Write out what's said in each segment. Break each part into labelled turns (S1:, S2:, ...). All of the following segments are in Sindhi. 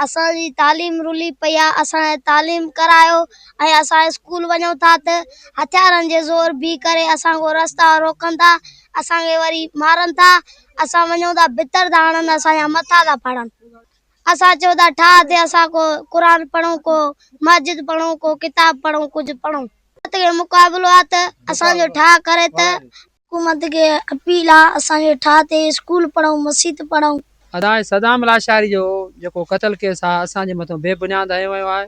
S1: اسان جي تعليم رلي پئي آ اسان کي تعليم ڪرايو ۽ اسان اسڪول وڃون ٿا ته هٿيارن جي زور بيهي ڪري اسان کان رستا روڪن ٿا اسان کي وري مارن ٿا اسان وڃون ٿا ڀتر ٿا هڻن اسان جا مٿا ٿا ڦاڙن اسان چئون ٿا ٺاهه تي اسان ڪو قرآن پڙهون ڪو مسجد پڙهون ڪو ڪتاب پڙهون ڪجهه پڙهون حڪومت کي مقابلو آ ته اسان جو ٺاهه ڪري ته حڪومت کي اپيل آ اسان جو ٺاهه تي اسڪول پڙهون مسيت پڙهون.
S2: ادا هي صدام لاشاري جو جيڪو قتل ڪيس آ اسان جي مٿو بي بنياد هنيو ويو آهي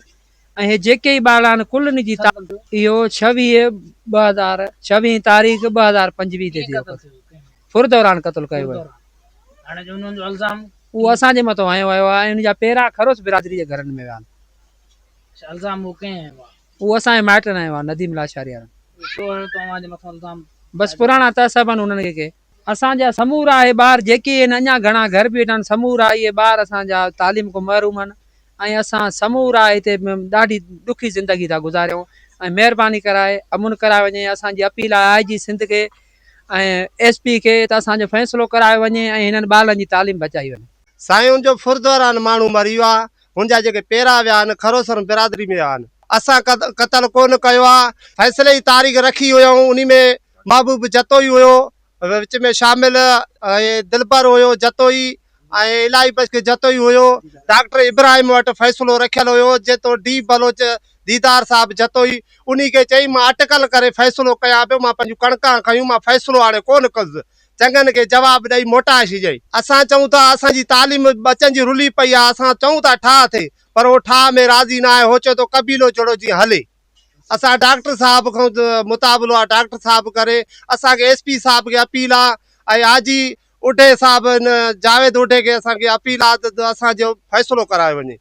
S2: ۽ هي جيڪي ئي ٻارڙا آهن ڪل ان جي اهو ڇويهه 2000 ڇويهين تاريخ 2025 تي ٿيو قتل ڦر دوران قتل ڪيو ويو اهو اسان جي مٿو هنيو ويو آهي ۽ ان جا پيرا خروس برادري جي گهرن ۾ ويا آهن. اهو اسان جي مائٽن آيو آهي نديم لاشاري وارن. بس پراڻا تعصب آهن انهن کي ڪي. اسان جا سمورا اهي ٻار جيڪي آهن اڃا گهڻا گهر به ويٺا آهن سمورا اهي ٻار اسان جا تعليم کان محروم آهن ۽ اسان سمورا هتي ڏاڍي ڏکي زندگي ٿا گذاريون ۽ مهرباني ڪرائي امن ڪرايو وڃي اسان جي اپيل آهي آء جي سنڌ کي ۽ ايس پي کي ته اسان جو فيصلو ڪرايو وڃي ۽ هنن ٻارڙن جي تعليم بچائي وڃي.
S3: سائين ان جو ڦر دوران ماڻهو مري ويو آ هن جا جيڪي پيرا ويا آهن کروسر برادري ۾ ويا آهن. اسان قتل ڪونه ڪيو آ. فيصلي جي تاريخ رکي هيائون انهي ۾ محبوب جتوئي هيو وچ ۾ شامل ۽ دلبر هيو جتوئي ۽ الاهي بخش جتوئي هيو ڊاڪٽر ابراهيم وٽ فيصلو رکيل هيو جيتو ڊي بلوچ ديدار صاحب جتوئي انهي کي چئي مان اٽڪل ڪري فيصلو ڪيان پيو مان پنهنجون ڪڻڪان کنيون مان فيصلو هاڻي ڪونه ڪندس چڱن کي جواب ڏئي موٽائي ڇڏيائين. اسان چئون ٿا اسان جي تعليم ٻچن جي رلي پئي آهي، اسان چئون ٿا ٺاهه ٿئي، پر هو ٺاهه ۾ راضي نه آهي، هو چئي ٿو قبيلو جهڙو جيئن هلي. اسان ڊاڪٽر صاحب کان مطالبو آهي ڊاڪٽر صاحب ڪري، اسان کي ايس پي صاحب کي اپيل آهي ۽ آء جي اوڍي صاحب جاويد اوڍي کي اسان کي اپيل آهي ته اسان جو فيصلو ڪرايو وڃي.